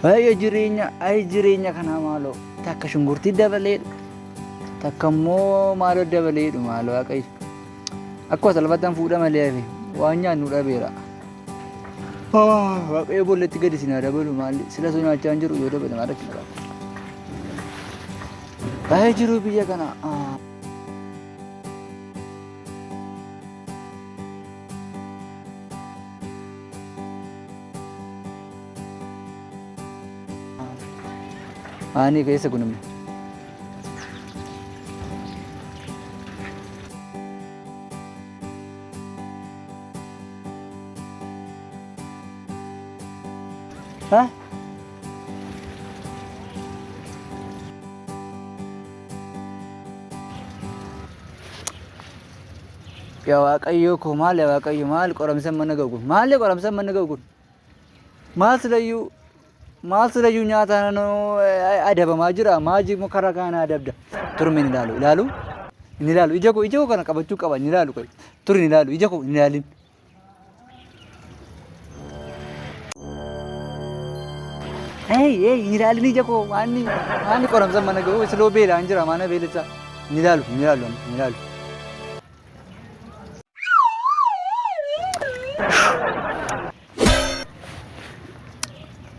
Baay'ee jireenya ay jireenya kanaa maaloo takka shunkurtii dabaleedhu takka immoo maaloo dabaleedhu maaloo waaqayyo. Akkuma salphaatti fuudha malee hafe waan nyaannu dhabeera. Waaqayyo boolleetti gadi isin haa dabalu maali sila osoo nyaachaa hin jiru yoo dabale maal rakkina qaba. Baay'ee jiruu biyya kana. Maanii keessa kun immoo. Ha? Yaa Waaqayyoo koo maal yaa Waaqayyo maal qoramsa mana ga'u kun maal qoramsa mana ga'u kun maal silayyuu maal silayyuu nyaata nanoo adabamaa jira maal jimu karaa kana adabda turme hin ilaalu ilaalu hin ilaalu ija koo kana qabachuu qaba hin ilaalu qoy turi hin ilaalu ija koo hin ilaalin. Hey, hey, hin ilaalin ija koo maanni maanni qoramsa mana ga'u siloo beelaan jira maana beelessa hin ilaalu hin ilaalu hin ilaalu.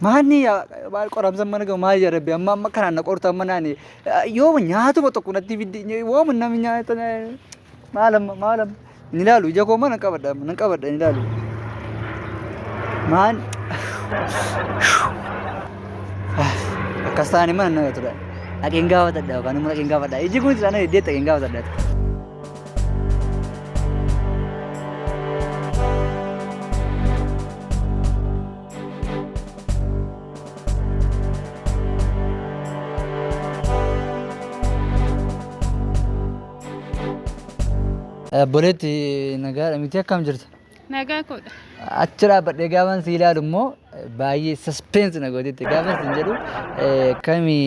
Maanni maal qoramsa mana ga'u maal yaa rabbi amma amma kanaan na qorta amma naan yoo nyaatuma tokko natti fiddi yooma namni nyaata maal amma maal amma hin ilaalu ija koo mana qabadha nan qabadha hin ilaalu. Maal akkas ta'anii mana nama tura. Dhaqeen gaafatadha yookaan immoo dhaqeen gaafadha. Iji kun sana iddee dhaqeen gaafatadha. Obboleetti nagaadha miti akkam jirta? Nagaa koodha. Achi dhaabbadhee gaafan si ilaalu immoo baay'ee suspense na gootetti gaafan sin jedhu kami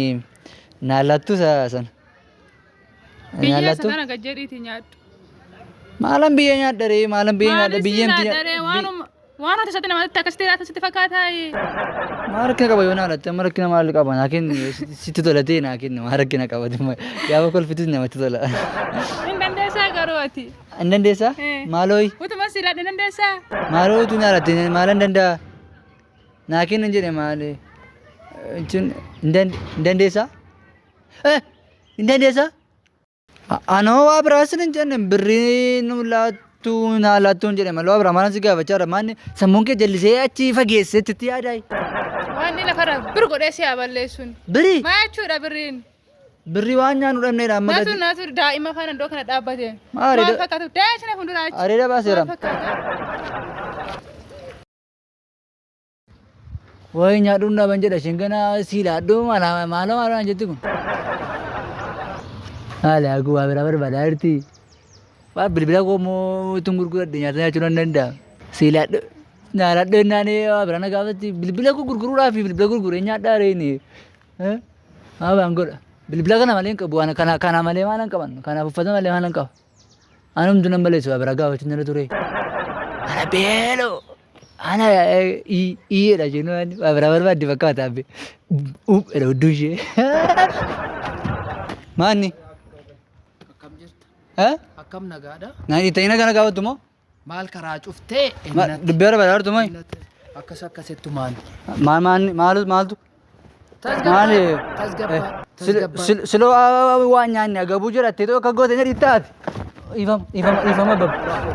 naa laattu sana. Biyyee Naa isa laattu? kana gad jedhiitii nyaadhu. Maalan biyyee nyaadha ree maalan biyyee nyaadha Maalis biyyeen nyaadha ree waanuma waan ati isatti namatti akkasitti laata sitti fakkaataa? Maal rakkina qaba yoo naa latte amma rakkina maal qaba naa kenni sitti tola ta'e naa kenni maal rakkina qaba gaafa kolfitus namatti tola. Hin dandeessaa garuu ati. Hin dandeessaa? Eh. Maalooyi? Utuma si laadhe dandeessaa? Maaloo utuu naa latte maalan danda'a? Naa kenni hin jedhe maali? Jechuun hin dandeessaa? Eh, hin dandeessaa? Anoo waa biraa sin hin jenne birrii nu laattuu naa laattuu hin jedhe malee waa biraa maalan si gaafachaa jira maanni sammuun kee jallisee achi fageessee itti yaadaayi. Waan inni lafarra bir godhee si haa balleessuun. Birrii Maa jechuudha birriin? birrii waan nyaannu dhabneedha amma Naatu gadi. naatu daa'ima faana iddoo kana dhaabbate. Maal Maal fakkaatu? Daa'ima fuuldura achi. Areeda baaseera. Maal fakkaata? Wayi nyaadhuun dhaban jedha isheen gana sii laadhuu maaloo maaloo naan jetti kun. Haala aguu waa biraa barbaadaa jirti. Waa bilbila koo immoo ittiin gurguradhe nyaata nyaachuu nan danda'a. Sii laadhuu naa laadhuu jennaan waa biraa na gaafatti bilbila koo gurguruudhaaf bilbila gurguree nyaadhaa reeni. Maa waan godha. Bilbila kana malee hin qabu waan kana kana malee maal hin qaban kanaaf uffata malee maal hin qaba. Anumtu nan balleessu waa biraa gaafachuu nirra ture. Ana beeloo. Ana iyyeedha jennu waa biraa barbaaddi fakkaata abbe. Uupheedha hudduu ishee. Maanni? Akkam jirta? Eh? Akkam nagaadha? Na ittiin kana gaafattu moo? Maal karaa cuftee? Dubbii barbaadaa jirtu moo? Akkas akkasittu maal? Maal maal maaltu maaltu? Maali? Tasgabbaa. Tasgabbaa. Siloo waan nyaanne agabuu jedhattee too akka goote jedhi taate. Ifama ifama ifama bab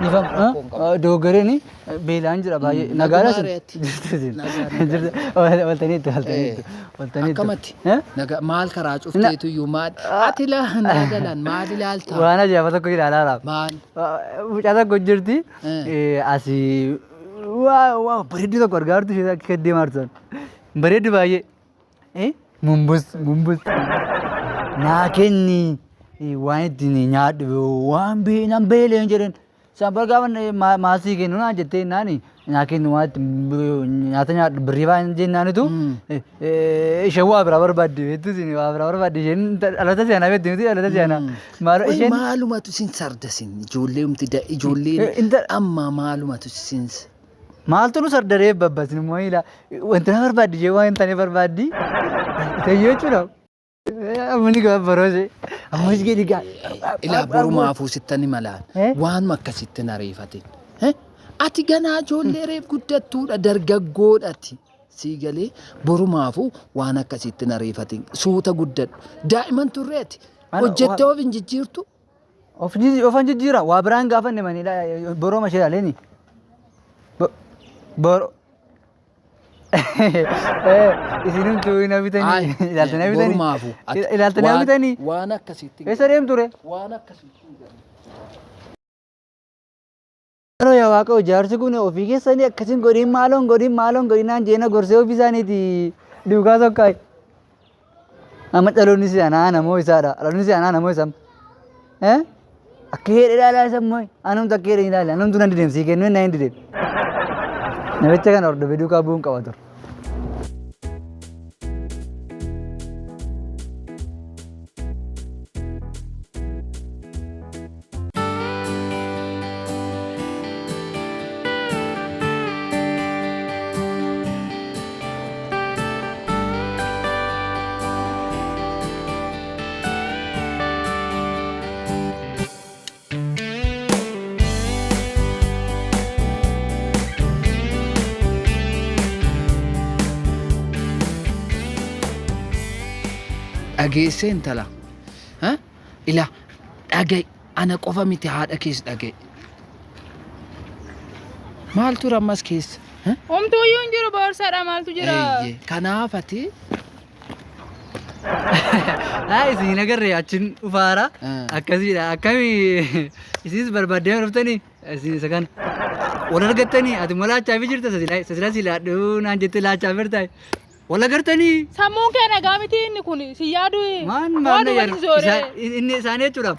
ifama. Dooggareen beelaan jira baay'ee. Nagaadha sun. Jirtu waltaniitti waltaniitti waltaniitti. Akkamatti? Nagaa maal karaa cufteetu iyyuu maal? Ati laa nagalaan maal ilaalta? Waan ajaa'iba tokko ilaalaa jira. Maal? Mucaa tokko jirti. Asii waa waa bareedduu tokko argaa jirtu ishee akka deemaa jirtu. Bareeddu baay'ee. Eh? Mumbus mumbus. Naa kenni waan ittiin nyaadhu waan nan beeleen jedheen. Isaan bara gaafa maasii kennu naan jettee naani naa kennu waan ittiin nyaata nyaadhu birrii waan jennaanitu isheen waa biraa barbaaddi beektu isin waa biraa barbaaddi isheen dhaloota si'anaa beektu miti dhaloota si'anaa. Maaloo Way isheen maalumatu sin sardasin ijoollee umti ijoolleen Inta- amma maalumatu sin Maaltu nu sardaree babbasin immoo ila wanti na barbaaddi ishee waan hin taane barbaaddi. Isa jechuudha. Amma ni gabbaroo ishee. Amma ishee gadi gaa. Ilaa borumaafuu sittan himalaan Eh? waanuma akkasitti hin ariifatin. Eh? Ati ganaa ijoollee reef guddattuudha dargaggoodhati. Sii galee borumaafuu waan akkasitti hin ariifatin. Suuta guddadhu. Daa'iman turre ati. Hojjettee of hin jijjiirtu. Ofan jijjiira waa biraan gaafanne mani boroo mashee ilaaleeni. Boroo. Isinumtuu na bitanii ilaaltanii na bitanii. Borumaafuu. Ati Ilaaltanii na bitanii. Waan akkasitti. Eessa deemtu ree? Waan akkasitti. Yeroo yaa Waaqayyo jaarsi kun ofii keessanii akkasiin godhin maaloon godhin maaloon godhin naan jeena gorsee ofii isaaniiti duukaa tokkaayi. Amma dhaloonni si anaa namoo isaadha. Dhaloonni si anaa namoo isaa. Eh? Akka heedhe ilaalaa isa immoo anumtu akka heedhe ilaala anumtu nan dideem sii kennuu nan dideem. Namicha kana hordofee duukaa bu'uun qaba ture. Dhageessee intala. Ha? Ila dhaga'i. Ana qofa miti haadha kees dhaga'i. Maal ture ammas keessa? Ha? Homtuu iyyuu hin jiru boorsaadha maaltu jira? Eeyyee. Kanaaf ati Haa isin hin agarre achiin dhufaara. Akkasiidha. Akkami isinis barbaaddee dhuftanii isin isa kana. Wal argattanii ati immoo laachaa fi jirta sasila si laadhuu naan jettee laachaa fi jirta. Wal agartanii. Sammuun kee nagaa miti inni kun si yaadu. Maan maal na yaadu inni isaanii jechuudha.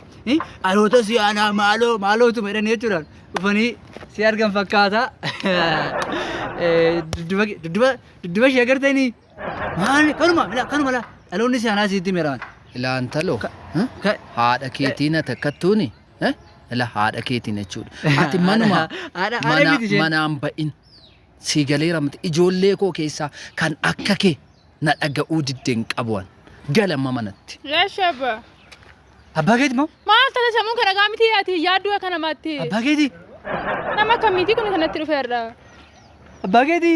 Dhaloota si'aanaa maaloo maalootu jedhanii jechuudha. Dhufanii si argan fakkaata. Dudduba dudduba dudduba ishee agartanii. Maali kanuma laa kanuma laa dhaloonni si'aanaa sitti meeraan. Ilaa intaloo haadha keetiin ati akkattuuni ila haadha keetiin jechuudha. Ati manuma Haadha haadha miti isheen. manaan ba'in sii galeera miti ijoollee koo keessaa kan akka kee na dhaga'uu didde hin qabu an. Galama manatti. Leeshabba. Abbaa keeti moo? Maal taate sammuun kee nagaa miti ati yaadduu akka namaatti. Abbaa keeti. Nama akkamiiti kun kanatti dhufeerra. Abbaa keeti.